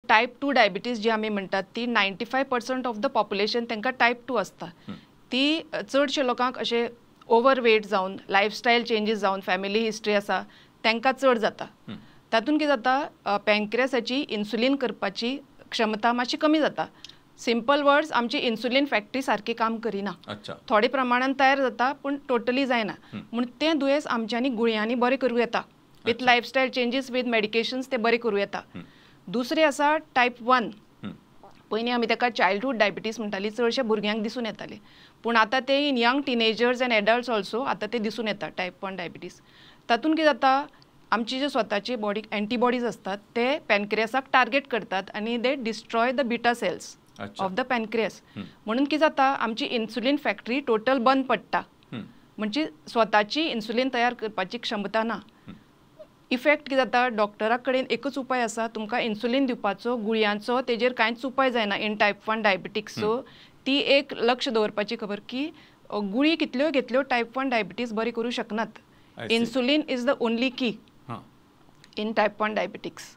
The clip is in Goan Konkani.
टायप 2 डायबिटीज जी आमी म्हणटात ती 95% of the population तांकां टायप 2 आसता. ती चडशे लोकांक अशे ओवर वेट जावन, लायफस्टायल चेंजीस जावन, फॅमिली हिस्ट्री आसा तांकां चड जाता. तातूंत कितें जाता, पँक्रियासाची इन्सुलीन करपाची क्षमता मातशी कमी जाता. सिंपल वर्ड्स, आमची इन्सुलीन फॅक्टरी सारकी काम करिना, थोडे प्रमाणान तयार जाता पूण टोटली जायना. म्हूण तें दुयेंस आमच्यांनी गुळयांनी बरें करूं येता, with lifestyle changes, with medications तें बरें करूं येता. दुसरें आसा टायप 1. पयलीं आमी ताका चायल्डहूड डायबिटीज म्हणटाली, चडशे भुरग्यांक दिसून येताले, पूण आतां ते in young teenagers and adults also आतां ते दिसून येता टायप 1 डायबिटीज. तातूंत कितें जाता, आमची जे स्वताची बॉडीक एंटीबॉडीज असतात ते पॅनक्रियासाक टार्गेट करतात आनी they destroy the beta cells of the pancreas. म्हणून कितें जाता, आमची इन्सुलीन फॅक्टरी टोटल बंद पडटा, म्हणजे स्वताची इन्सुलीन तयार करपाची क्षमता ना. इफेक्ट कितें जाता, डॉक्टरा कडेन एकूच उपाय आसा, तुमकां इन्सुलीन दिवपाचो, गुळयांचो तेजेर कांयच उपाय जायना इन टायप 1 डायबिटीक्स. सो ती एक लक्ष दवरपाची खबर की गुळी कितल्यो घेतल्यो टायप 1 डायबिटीज बरी करूं शकनात. Insulin is the only key in type 1 diabetics.